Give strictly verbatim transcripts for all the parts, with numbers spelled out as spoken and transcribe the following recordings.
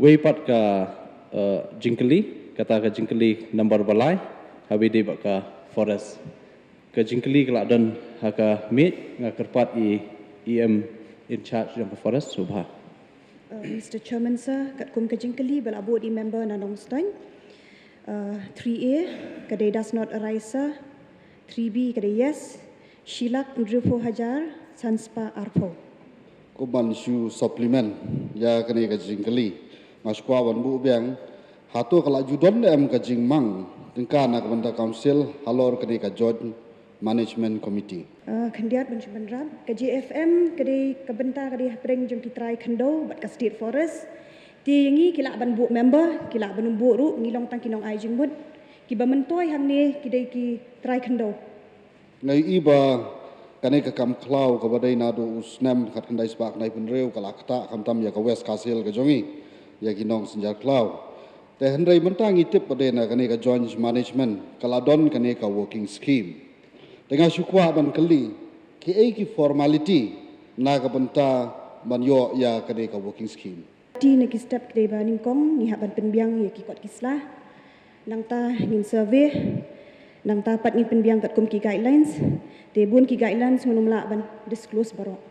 Wei pat ka, eh, jingkylli, kata ka jingkylli number ba lai, ha ba ïadei bad ka forest. Ka jingkylli ka la don ha ka mic, nga kyrpad ïa i E M in charge jong ka forest, sngewbha. Uh, Mister Chairman Sir, katkum ka jingkylli ba la buh da i member na Nongstoiñ. Uh, three A, ka dei does not arise, sir. Three B, ka dei yes. Shi lak hynriewphew hajar san spah arphew. Kumban shu supplement ïa kane ka jingkylli. Nga shu kwah ban buh biang, hato ka la ju don em ka jingmang tyngka na ka bynta council halor kane ka joint management committee? Uh, khyndiat ban shu bynrap, ka J F M ka dei ka bynta ka dei hapdeng jong ki trai khyndew bad ka state forest. Te ïa ngi ki lah ban buh member, ki lah ban buh ruh, ngi long tang ki nongai jingmut. Ki ba myntoi hangne ki dei ki trai khyndew. Nga ïohi ba kane ka kam khlaw kaba dei naduh u snem khatkhyndai spah khyndaiphew hynriew ka la ktah khamtam ïa ka West Khasi Hills ka jong ngi, ïa ki nongsynjar khlaw. Te hynrei mynta ngi tip ba dei na kane ka joint management ka la don kane ka working scheme. Te nga shu kwah ban kylli, kiei ki formality na ka bynta ban ïoh ïa kane ka working scheme? Te na ki step ki dei ba nyngkong ngi hap ban pynbiang ïa ki kot ki sla. Nangta ngin survey. Nangta pat ngin pynbiang katkum ki guidelines. Te bun ki guidelines ngin ym lah ban disclose baroh.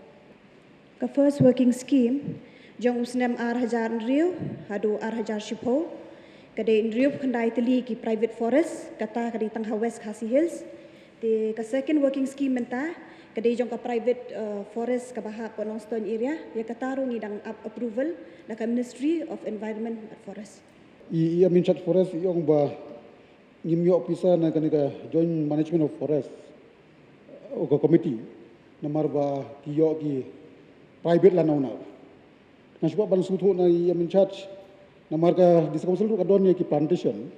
Ka first working scheme jong u snem ar hajar hynriew haduh ar hajar shiphew. Ka dei hynriewphew khyndai tylli ki private forest, kata ka dei tang ha West Khasi Hills. Te ka second working scheme mynta ka dei jong ka private, uh, forest kaba hap ha Nongstoiñ area, ïa kata ruh ngi dang ap approval na ka Ministry of Environment and Forest. I, i Amin Chat Forest i ong ba ngim ïoh pisa na kane ka joint management of forest, uh, ka committee, namar ba ki ïoh ki private landowner. Nga shu kwah ban sngewthuh na i Amin Chat, namar ka District Council ruh ka don ïa ki plantation,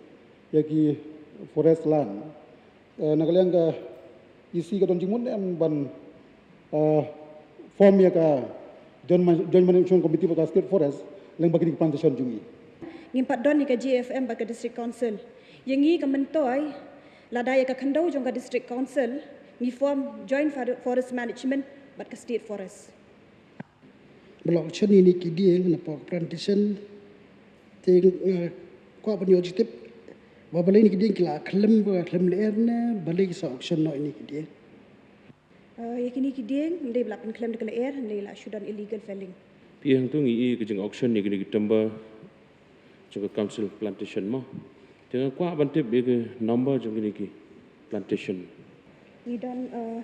ïa ki forest land. Eh, na ka liang ka E C ka don jingmut ne em ban, eh, form ïa ka joint man-, joint management committee bad ka state forest lyngba kine ki plantation jong ngi? Ngim pat don ïa ka J F M bad ka District Council. Ïa ngi ka myntoi, lada ïa ka khyndew jong ka District Council ngi form joint for-, forest management bad ka state forest. Ba la auction ïa kine ki dieng na pok plantation. Te nga kwah ban ïoh jingtip ba balei ïa kine ki dieng ki la khlem, ba khlem lyer ne balei ki sa auction noh ïa kine ki dieng? Eh, ïa kine ki dieng ym dei ba la pynkhlem da ka lyer, ym dei, la shu don illegal felling. Phi, hangto ngi ïohi ka jing auction ïa kine ki timber jong ka council plantation mo. Te nga kwah ban tip ïa ka number jong kine ki plantation. Ngi don, eh,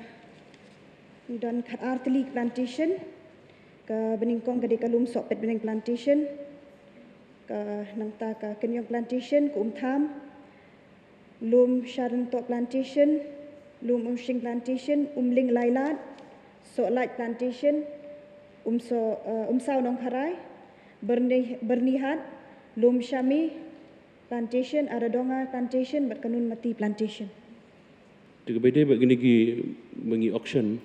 ngi don khatar tylli ki plantation. Kaba nyngkong ka dei ka Lum Sohpetbneng plantation. Ka nangta ka Kynïong plantation, ka Umtham. Lum Sharontoh plantation, Lum Umshing plantation, Umling Lailad, Sohlait plantation, Umso-, eh, Umsaw Nongkharai, Berni-, Bernihat, Lum Shami plantation, Aradonga plantation bad ka Nunmati plantation. Te kaba ïadei bad kine kiba ngi auction,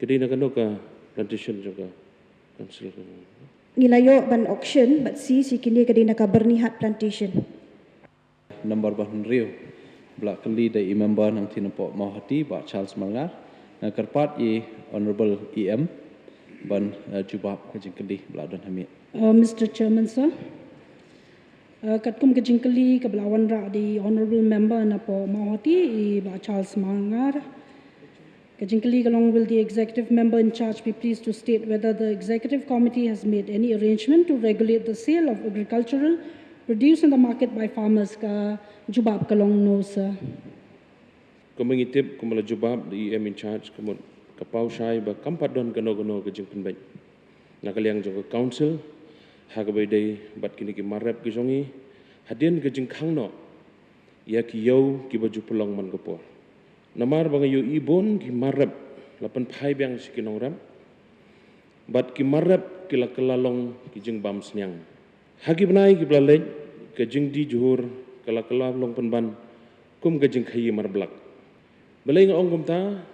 ka dei na kano ka plantation jong ka council? Ngi la ïoh ban auction bad seize ïa kine, ka dei na ka Bernihat plantation. Number ba hynriew ba la kylli da i member nongthied napoh Mawhati, Bah Charles Marngar. Nga kyrpad ïa i Honourable E M ban, eh, jubab ka jingkylli ba la don ha miet. Uh, Mister Chairman, sir. Uh, katkum ka jingkylli kaba la wanrah da i Honourable Member napoh Mawhati, i Bah Charles Marngar. Ka jingkylli ka long, will the executive member in charge be pleased to state whether the executive committee has made any arrangement to regulate the sale of agricultural produce in the market by farmers? Ka jubab ka long no, sir. Kumba ngi tip, kumba la jubab da i E M in charge, ka mut ka paw shai ba kam pat don kano kano ka jingpynbeit na ka liang jong ka council ha kaba ïadei bad kine ki mar rep ki jong ngi, hadien ka jingkhang noh ïa ki ïew kiba ju pynlong man ka por. Namar ba nga ïohi bun ki mar rep la pynphai biang sha ki nongrep, bad ki mar rep ki la kylla long ki jingbam sniang. Ha ki bnai kiba la leit, ka jingdie jhur ka la kylla long pynban kum ka jingkhaïi marblak. Balei nga ong kumta?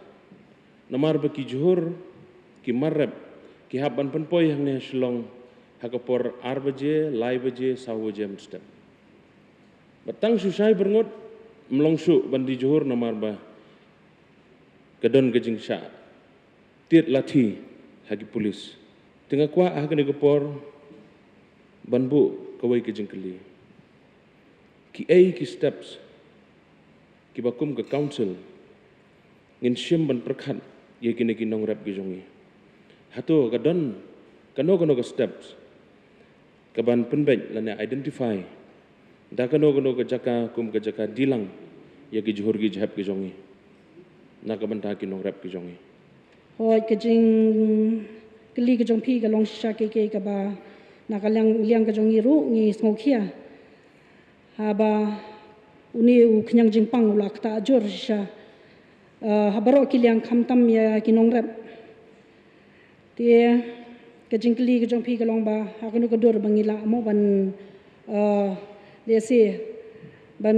Namar ba ki jhur, ki mar rep, ki hap ban pynpoi hangne ha Shillong ha ka por ar baje, lai baje, saw baje mynstep. Bad tang shu shai byrngut, ym long shuh ban die jhur namar ba ka don ka jingshah tied lathi ha ki pulit. Te nga kwah ha kane ka por ban buh Kawei ka jingkylli, kiei ki steps kiba kum ka council ngin shim ban pyrkhat ïa kine ki nongrep ki jong ngi? Hato ka don kano kano ka steps kaban pynbeit lane identify da kano kano ka jaka kum ka jaka dilang ïa ki jhur ki jhep ki jong ngi na ka bynta ki nongrep ki jong ngi? Hooid, ka jingkylli ka jong phi ka long shisha kiei kiei kaba na ka liang, liang ka jong ngi ruh ngi sngewkhia. Haba une u khñiang jingpang u la ktah jur shisha, eh, ha baroh ki liang, khamtam ïa ki nongrep. Te ka jingkylli ka jong phi ka long ba ha kano ka dur ba ngi lah mo ban, eh, lehse ban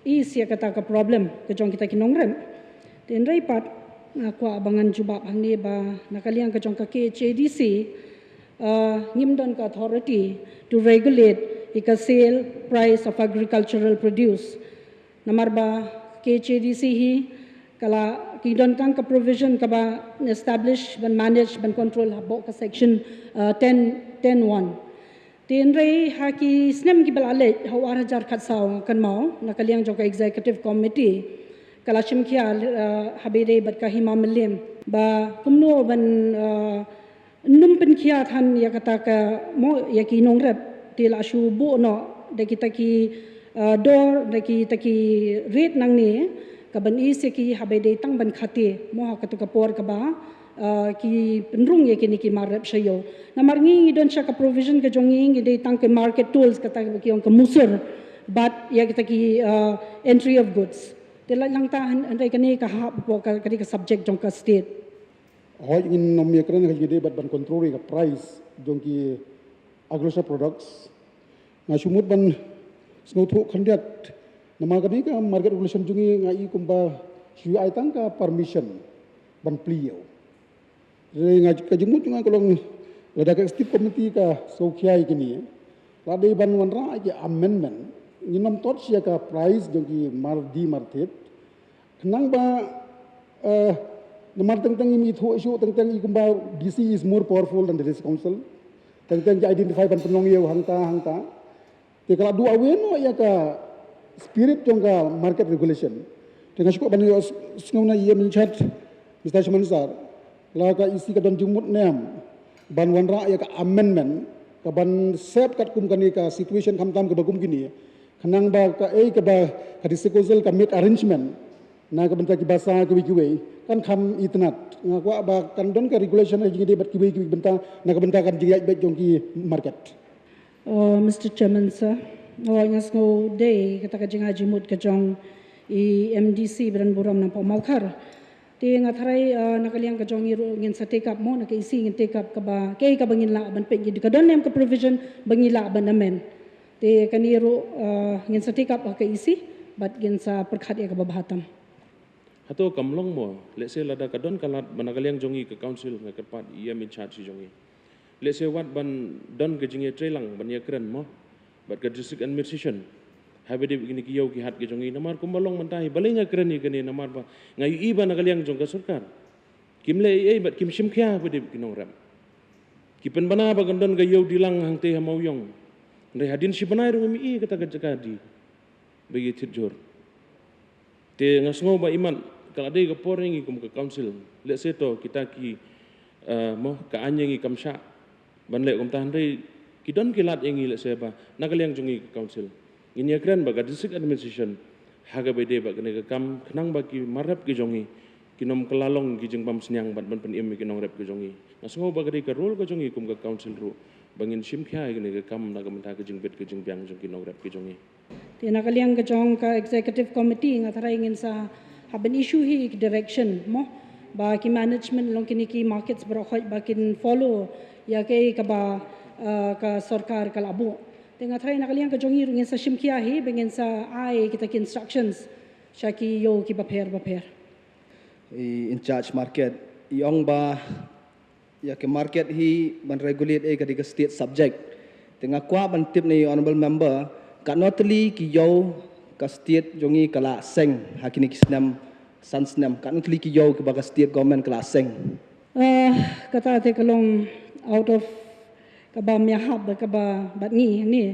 ïohi ïa kata ka problem ka jong kita ki nongrep. Te hynrei pat nga kwah ba ngan jubab hangne ba na ka liang ka jong ka K H A D C, eh, ngim don ka authority to regulate ïa ka sale price of agricultural produce. Namar ba K H A D C hi ka la, ki don tang ka provision kaba establish ban manage, ban control hapoh ka section, uh, ten, ten one. Te hynrei ha ki snem kiba la leit, ha u ar hajar khatsaw, kynmaw na ka liang jong ka executive committee ka la shimkhia, uh, haba ïadei bad ka Hima Mylliem ba kumno ban, uh, nym pynkhia than ïa kata ka mo, ïa ki nongrep, te la shu buh noh da kita ki, uh, dor, da kita ki rate nangne kaban ïohi ïa ki haba ïadei tang ban khate mo ha katu ka por kaba, uh, ki pynrung ïa kine ki mar rep sha ïew. Namar ngi, ngi don sha ka provision ka jong ngi, ngi dei tang ka market tolls, kata ki ong ka musur bad ïa kita ki, uh, entry of goods. Te la lang ta hyn-, hynrei kane ka hap hapoh ka, ka dei ka subject jong ka state. Hooid, ngin nym ïakren ha ka jingïadei bad ban control ïa ka price jong ki agricultural products. Nga shu mut ban sngewthuh khyndiat namar kane ka market regulation jong ngi nga i kumba shu ai tang ka permission ban plie ïa u. Te nga, ka jingmut jong nga ka long lada ka executive committee ka sngewkhia ïa kine, la dei ban wanrah ïa ki amendment, ngin nym tot sha ka price jong ki mar di mar thied. Khnang ba, eh, namar teng teng ngim ithuh shuh, teng teng i kumba D C is more powerful than the district council. Teng teng ki identify ban pynlong ïa u hangta hangta. Te ka la duh away noh ïa ka spirit jong ka market regulation. Te nga shu kwah ban ïoh s-, sngewna ïa mynchart, Mister Chairman Sir, la ka E C ka don jingmut ne em ban wanrah ïa ka amendment kaban sep katkum kane ka situation khamtam kaba kum kine, khnang ba kaei kaba ka district council ka make arrangement na ka bynta ki basa kiwei kiwei kan kham itynnad. Nga kwah ba kan don ka regulation ha jingïadei bad kiwei kiwei ki bynta na ka bynta ka jingïaid beit jong ki market. Oh, Mister Chairman Sir, oh, nga sngew dei kata ka jingai jingmut ka jong i M D C ba don burom na poh Mawkhar. Te nga tharai, uh, na ka liang ka jong ngi ruh ngin sa take up mo, na ka E C ngin take up kaba, kaei kaba ngin lah ban peit, ka don ne em ka provision ba ngi lah ban amend. Te kane ruh, uh, ngin sa take up ha ka E C bad ngin sa pyrkhat ïa kaba bha tam. Hato kam long mo, lehse lada ka don ka lad ba na ka liang jong ngi ka council, nga kyrpad ïa i in charge jong ngi, lehse wat ban don ka jingïatreilang ban ïakren mo bad ka district administration haba ïadei bad kine ki ïew ki hat ki jong ngi, namar kumba long mynta hi, balei nga kren ïa kane, namar ba nga ïohi ba na ka liang jong ka sorkar kim leh ei ei bad kim shim khia haba ïadei bad ki nongrep. Ki pynbna ba kan don ka ïew dilang hangtei ha Mawïong, hynrei hadien shi bnai ruh ngim ïohi kata ka jaka die ba ïa thied jhur. Te nga sngew ba imat ka la dei ka por ïa ngi kum ka council, lehse to kita ki, eh, mo, ka aiñ ïa ngi kam shah ban leh kumta, hynrei ki don ki lad ïa ngi, lehse ba na ka liang jong ngi ka council ngin ïakren bad ka district administration ha kaba ïadei bad kane ka kam, khnang ba ki mar rep ki jong ngi kin ym kylla long ki jingbym sniang bad ban pynim ïa ki nongrep ki jong ngi. Nga sngew ba ka dei ka role ka jong ngi kum ka council ruh ba ngin shim khia ïa kane ka kam na ka bynta ka jingbit ka jingbiang jong ki nongrep ki jong ngi. Te na ka liang ka jong ka executive committee, nga tharai ngin sa hap ban issue hi ki direction mo ba ki management long kine ki markets baroh khoit ba kin follow ïa kaei kaba, uh, ka sorkar ka la buh. Te nga tharai na ka liang ka jong ngi ruh ngin sa shim khia hi ba ngin sa ai kita ki instructions sha ki ïew kiba pher ba pher. I in charge market i ong ba ïa ka market hi ban regulate ei ka dei ka state subject. Te nga kwah ban tip na i honorable member, katno tylli ki ïew ka state jong ngi ka la seng ha kine ki snem, san snem, katno tylli ki ïew kiba ka state government ka la seng? Eh, kata te ka long out of Kaba ym ïahap bad kaba bad ngi hangne.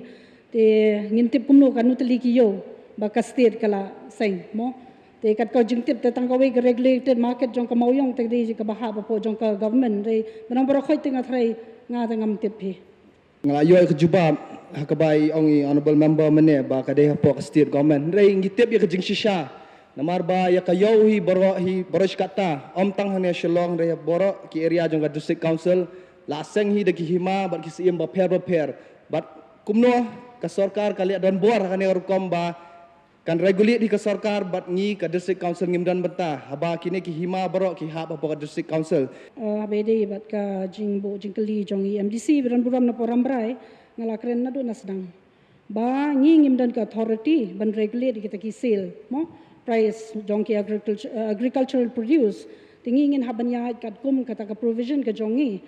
Te ngin tip kumno, kano tylli ki ïew ba ka state ka la seng, mo. Te kat ka jingtip te tang kawei ka regulated market jong ka Mawïong te ka dei kaba hap hapoh jong ka government, hynrei ba nang baroh khoit te nga tharai nga te ngam tip hi. Nga la ïoh ka jubab ha kaba i ong i honorable member mynne ba ka dei hapoh ka state government, hynrei ngi tip ïa ka jingshisha. Namar ba ïa ka ïew hi baroh hi, baroh shi katta, ym tang hangne Shillong, hynrei baroh ki area jong ka district council la seng hi da ki hima bad ki syiem bapher bapher. Bad kumno ka sorkar ka leh donbor ha kane ka rukom ba kan regulate hi ka sorkar bad ngi ka district council ngim don bynta, haba kine ki hima baroh ki hap hapoh ka district council. Eh, haba ïadei bad ka jingbuh jingkylli jong i M D C ba don burom napoh Rambrai, nga la kren naduh na sdang ba ngi ngim don ka authority ban regulate kita ki sale, mo, price jong ki agriculture, eh, agricultural produce. Te ngi ngin hap ban ïaid katkum kata ka provision ka jong ngi.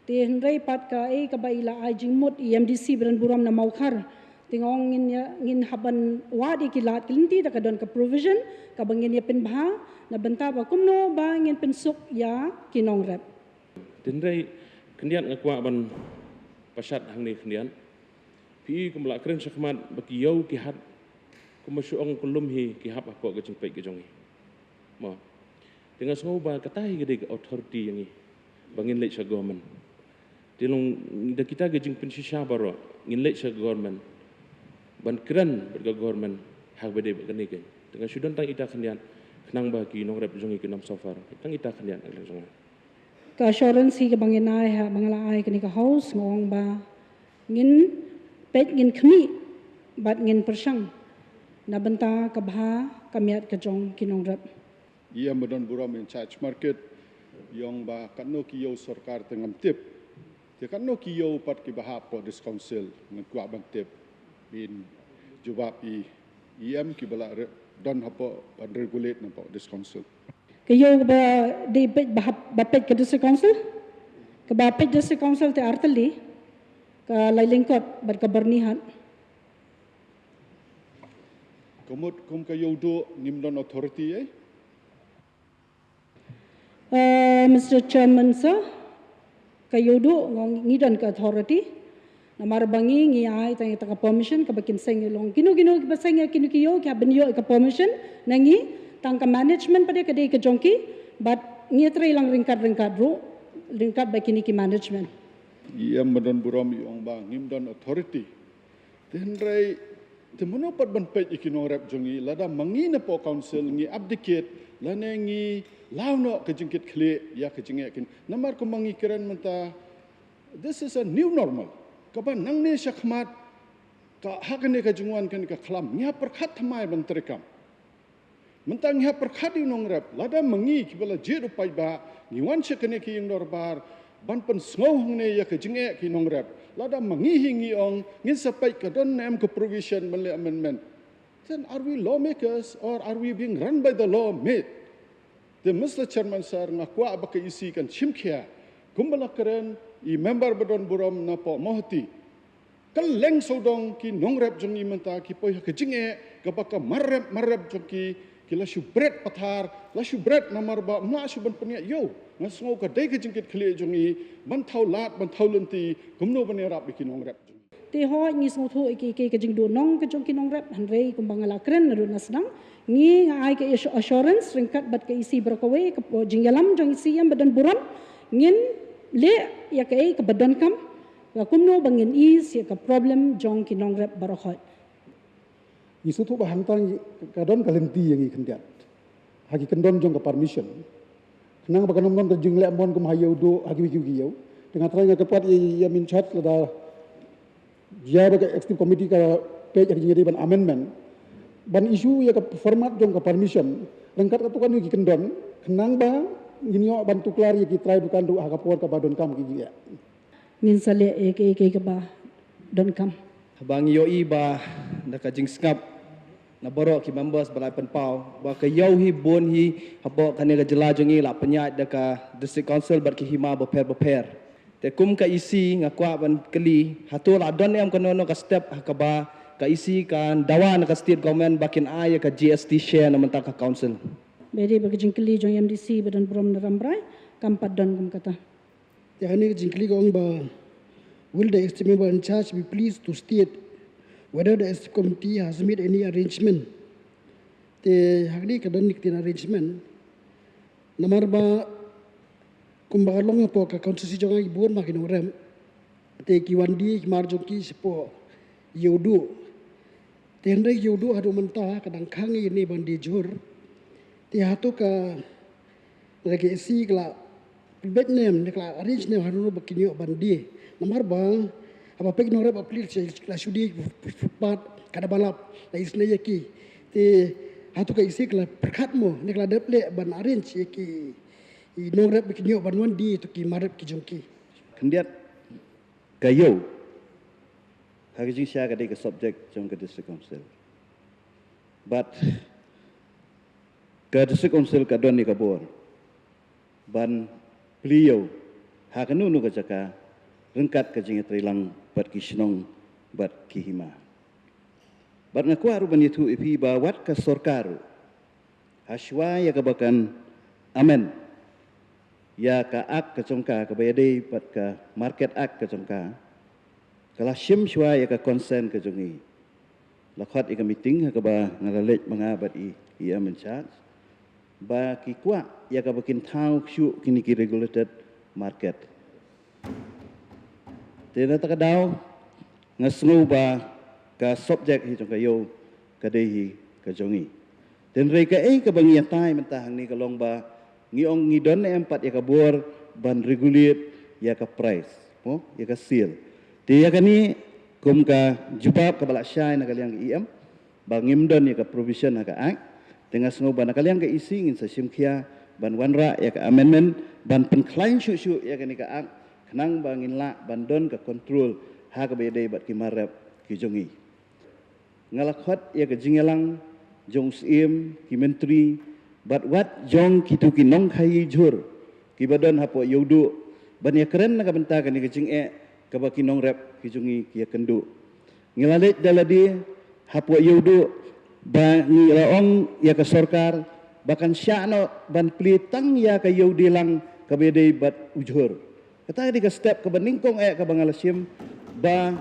Te hynrei pat kaei kaba i la ai jingmut i M D C ba don burom na Mawkhar, te nga ong ngin ïa, ngin hap ban wad ïa ki lad ki lynti, da ka don ka provision kaba ngin ïa pynbha na bynta ba kumno ba ngin pynsuk ïa ki nongrep. Te hynrei khyndiat nga kwah ban pashat hangne khyndiat. Phi i kumba la kren shakhmat ba ki ïew ki hat, kumba shu ong ka lum hi, ki hap hapoh ka jingpeit ka jong ngi. Mo. Te nga sngew ba kata hi ka dei ka authority ïa ngi ba ngin leit sha government. Te long da kita ki jingpynshisha baroh ngin leit sha government ban kren bad ka government ha kaba ïadei bad kane ka. Te nga shu don tang ita khyndiat khnang ba ki nongrep jong ngi kin ym suffer. Tang ita khyndiat, nga kren jong nga. Ka assurance hi kaba ngin ai ha, ba nga la ai kane ka House, nga ong ba ngin peit, ngin khmih bad ngin pyrshang na bynta ka bha ka miat ka jong ki nongrep. I em ba don burom in charge market i ong ba katno ki ïew sorkar te ngam tip. Te katno ki ïew pat kiba hap hapoh District Council, ngan kwah ban tip. Phin jubab i, i em kiba la re-, don hapoh ban regulate napoh District Council. Ka ïew kaba dei peit ba hap, ba peit ka District Council, kaba peit District Council te ar tylli, ka Lailyngkot bad ka Byrnihat. Ka mut kum ka ïew duh ngim don authority, eh? Uh, Mister Chairman, sir, ka ïew duh nga ong ngi don ka authority. Namar ba ngi, ngi ai tang ïa ka permission kaba kin seng ïa long. Kino kino kiba seng ïa kino ki ïew ki hap ban ïoh ka permission na ngi, tang ka management pat ka dei ka jong ki, bad ngi trei lang ryngkat ryngkat ruh, ryngkat bad kine ki management. I em ba don burom i ong ba ngim don authority. Te hynrei te mano pat ban peit ïa ki nongrep jong ngi, lada ma ngi napoh council ngi abdicate lane ngi law noh ka jingkitkhlieh ïa ka jingeh kin. Namar kumba ngi kren mynta, this is a new normal. Kaba nangne shakhmat ka, ha kane ka jingwan kane ka khlam, ngi hap pyrkhat thymmai ban treikam. Mynta ngi hap pyrkhat ïa u nongrep, lada ma ngi kiba la jied u paidbah ngi wan sha kane ka ïing dorbar ban pynsngew hangne ïa ka jingeh ki nongrep. Lada ma ngi hi ngi ong ngin sa peit ka don ne em ka provision ban leh amendment, then are we lawmakers or are we being run by the law, mate? Te Mister Chairman, sir, nga kwah ba ka E C kan shim khia, kumba la kren i member ba don burom napoh Mawhati. Kylleng sawdong ki nongrep jong ngi mynta ki poi ha ka jingeh kaba ka mar rep mar rep jong ki, ki la shu bret pathar, la shu bret namar ba ym lah shuh ban pynïaid ïew. Nga sngew ka dei ka jingkitkhlieh jong ngi ban thaw lad, ban thaw lynti kumno ban ïarap ïa ki nongrep jong ngi. Te hooid ngi sngewthuh ïa ki, ki, ka jingduhnong ka jong ki nongrep, hynrei kumba nga la kren naduh na sdang, ngi nga ai ka assu-, assurance ryngkat bad ka E C baroh kawei, ka po-, jingïalam jong i C M ba don burom, ngin leh ïa kaei kaba donkam, ba kumno ba ngin ease ïa ka problem jong ki nongrep baroh hooid. Ngi sngewthuh ba hangta ngi, ka don ka lynti ïa ngi khyndiat ha ki kyndon jong ka permission. Khnang ba kan ym don ka jingleh mon kum ha ïew duh ha kiwei kiwei ki ïew. Te nga trai nga kyrpad ïa, ïa in charge lada jia ba ka executive committee ka peit ha ka jingïadei ban amendment, ban issue ïa ka format jong ka permission ryngkat katto katne ki kyndon, khnang ba ngin ïoh ban tuklar ïa ki trai dukan ruh ha ka por kaba donkam ki jingeh. Ngin sa leh ïa kaei kaei kaba donkam. Haba ngi ïohi ba da ka jingsngap na baroh ki members ba la pynpaw ba ka ïew hi bun hi hapoh kane ka jylla jong ngi la pynïaid da ka District Council bad ki hima bapher bapher. Te kum ka E C nga kwah ban kylli, hato la don em kano kano ka step ha kaba ka E C kan dawa na ka state government ba kin ai ïa ka G S T share na mynta ka council? Ba dei ba ka jingkylli jong i M D C ba don burom na Rambrai, kam pat don kum kata. Ïa kane ka jingkylli ka ong ba Will the esteemed member in charge be pleased to state whether the executive committee has made any arrangement? Te hangne ka don ïa ka ktien arrangement. Namar ba kumba ka long hapoh ka constituency jong nga ki bun ma ki nongrep. Te ki wan die ki mar jong ki shapoh Ïewduh. Te hynrei Ïewduh haduh mynta ka dang khang ïa kane ban die jhur. Te hato ka, lada ka E C ka la pynbeit ne em, ne ka la arrange ne em haduh ba kin ïoh ban die. Namar ba haba peit ki nongrep ba plie la shu die footpath, ka da ba lap, la isynei ïa ki. Te hato ka E C ka la pyrkhat mo, ne ka la dep leh ban arrange ïa ki nongrep ba kin ïoh ban wan die, to ki mar rep ki jong ki. Khyndiat, ka ïew ha ka jingshai ka dei ka subject jong ka District Council. Bad ka District Council ka don ïa ka bor ban plie ïew ha kano kano ka jaka ryngkat ka jingïatreilang bad ki shnong bad ki hima. Bad nga kwah ruh ban ïathuh ïa phi ba wat ka sorkar ruh, ha shuwa ïa kaba kan amend ïa ka Act ka jong ka, kaba ïadei bad ka Market Act ka jong ka, ka la shim shuwa ïa ka consent ka jong i. La khot ïa ka meeting ha kaba nga la leit ma nga bad i, i E M in charge, ba ki kwah ïa kaba kin thaw shuh kine ki regulated market. Te na kata ka daw nga sngew ba ka subject hi jong ka ïew ka dei hi ka jong i. Te hynrei kaei kaba ngi ïatai mynta hangne ka long ba ngi ong ngi don ne em pat ïa ka bor ban regulate ïa ka price, mo, ïa ka sale. Te ïa kane kum ka jubab kaba la shai na ka liang ka E M, ba ngim don ïa ka provision ha ka Act. Te nga sngew ba na ka liang ka E C ngin sa shim khia ban wanrah ïa ka amendment ban pynkhlaiñ shuh shuh ïa kane ka Act, khnang ba ngin lah ban don ka control ha kaba ïadei bad ki mar rep ki jong i. Nga la khot ïa ka jingïalang jong u Syiem, ki myntri bad wat jong kito ki nongkhaïi jhur kiba don hapoh Ïewduh ban ïakren na ka bynta kane ka jingeh kaba ki nongrep ki jong i ki ïakynduh. Ngi la leit da lade hapoh Ïewduh ba ngi la ong ïa ka sorkar ba kan shah noh ban plie tang ïa ka ïew dielang kaba ïadei bad u jhur. Kata ka dei ka step kaba nyngkong eh kaba nga la shim ba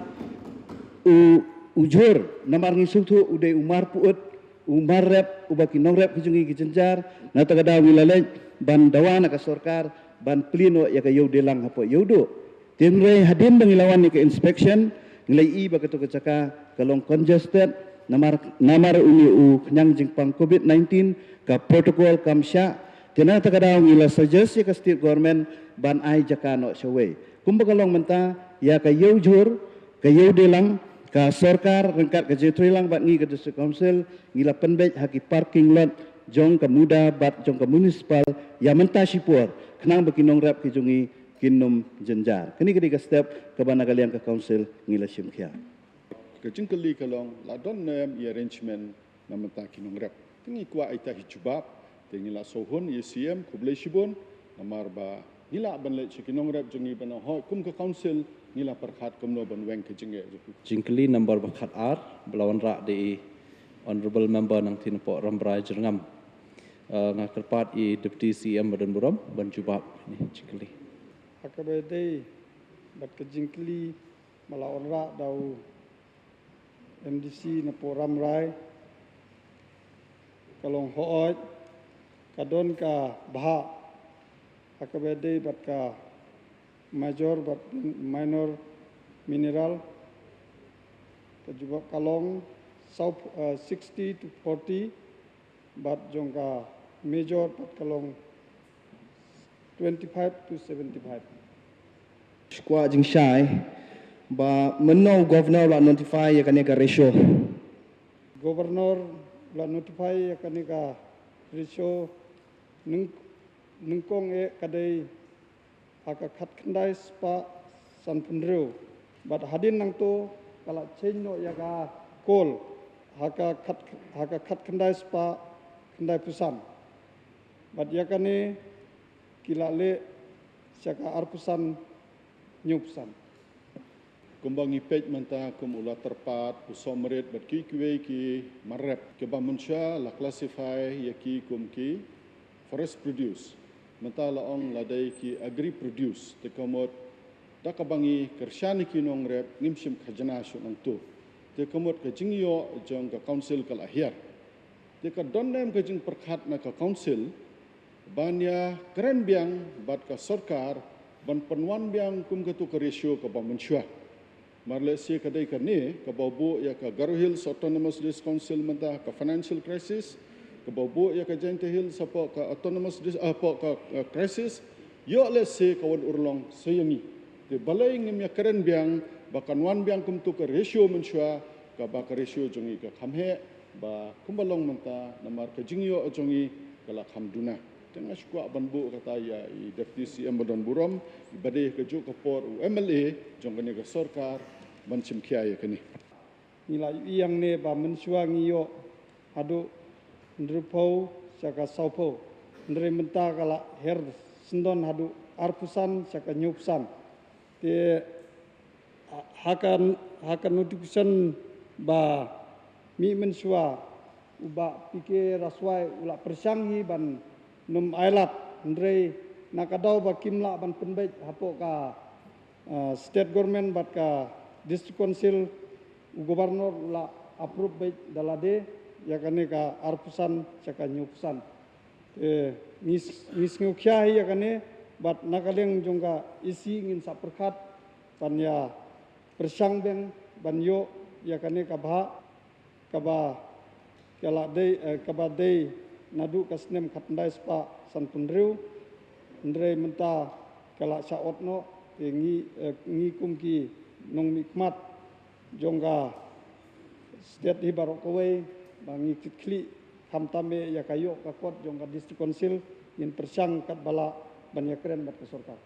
u, u jhur, namar ngi sngewthuh u dei u mar pyut, u mar rep uba ki nongrep ki jong ngi ki jynjar. Na kata ka daw ngi la leit ban dawa na ka sorkar ban plie noh ïa ka ïew dielang hapoh Ïewduh. Te hynrei hadien ba ngi la wan ïa ka inspection, ngi la ïohi ba kato ka jaka ka long congested namar, namar une u khñiang jingpang covid nineteen, ka protocol kam shah. Te na kata ka daw ngi la suggest ïa ka state government ban ai jaka noh shawei. Kumba ka long mynta, ïa ka ïew jhur, ka ïew dielang, ka sorkar ryngkat ka jingtreilang bad ngi ka District Council ngi la pynbeit ha ki parking lot jong ka MUDA bad jong ka municipal ïa mynta shipor, khnang ba ki nongrep ki jong ngi kin ym jynjar. Kane ka dei ka step kaba na ka liang ka council ngi la shim khia. Ka jingkylli ka long, la don ne em ïa arrangement na bynta ki nongrep? Te ngi kwah ita hi jubab. Te ngi la sngewhun ïa Syiem, khublei shibun. Namar ba ngi lah ban leit sha ki nongrep jong ngi ban ong hooid, kum ka council ngi la pyrkhat kumno ban weng ka jingeh jong ki. Jingkylli number ba khatar ba la wanrah da i Honorable Member Nangthienpok Rambrai Jyrngam. Eh, nga kyrpad i Deputy Syiem ba don burom ban jubab ïa kane ka jingkylli. Ha kaba ïadei bad ka jingkylli ba la wanrah da u MDC na poh Rambrai, ka long hooid, ka don ka bhah ha kaba ïadei bad ka major bad minor mineral. Ka jubab ka long saw, eh, sixty to forty, bad jong ka major pat ka long twenty-five to seventy-five. Kwah jingshai ba mynno u Governor la notify ïa kane ka ratio? Governor la notify ïa kane ka ratio nyng-, nyngkong eh ka dei ha ka khatkhyndai spah sanphew bad hadien nangto ka la change noh ïa ka code ha ka khat, ha ka khatkhyndai spah khyndaiphew san. Bad ïa kane ki la leh sha ka arphew san hynñiewphew san. Kumba ngi peit mynta kum u Latyrpad, u Sohmarit bad kiwei ki mar rep, kiba mynshuwa la classify ïa ki kum ki forest produce. Mynta la ong la dei ki agri produce, te ka mut Da kaba ngi kyrshan ïa ki nongrep ngim shim khajna shuh nangtu. Te ka mut ka jingïoh jong ka council ka la hiar. Te ka don ne em ka jingpyrkhat na ka council ban ïa kren biang bad ka sorkar ban pynwan biang kum katu ka ratio kaba mynshuwa. Mar lehse ka dei kane kaba buh ïa ka Garo Hills Autonomous District Council mynta ka financial crisis, kaba buh ïa ka Jaintia Hills hapoh ka autonomous dis- hapoh ka uh, crisis, ïoh lehse ka wan urlong sa ïa ngi. Te balei ngim ïa kren biang ba kan wan biang kumtu ka ratio mynshuwa, kaba ka ratio jong ngi ka kham heh ba kumba long mynta, namar ka jingïoh jong ngi ka la kham duna. Te nga shu kwah ban buh kata ïa i Deputy C M ba don burom, i ba dei ka juh ka por u M L A jong kane ka sorkar ban shim khia ïa kane. Ngi la ïohi hangne ba mynshuwa ngi ïoh haduh hynriewphew sha ka sawphew, hynrei mynta ka la her syndon haduh arphew san sha ka hynñiewphew san. Te ha ka, ha ka notification ba mih mynshuwa, u Bah P K Raswai u la pyrshang hi ban nym ailad, hynrei na ka daw ba kim lah ban pynbeit hapoh ka uh, state government bad ka district council, u governor u la approve beit da lade ïa kane ka arphew san sha ka hynñiewphew san. Te ngi s- ngi sngew khia hi ïa kane, bad na ka liang jong ka E C ngin sa pyrkhat ban ïa pyrshang biang ban ïoh ïa kane ka bhah kaba ka la dei, eh, kaba dei naduh ka snem khatkhyndai spah sanphew hynriew, hynrei mynta ka la shah ot noh. Te ngi, eh, ngi kum ki nongmihkhmat jong ka state hi baroh kawei ba ngi kit khlieh khamtam eh ïa ka ïoh ka kot jong ka district council, ngin pyrshang katba lah ban ïa kren bad ka sorkar.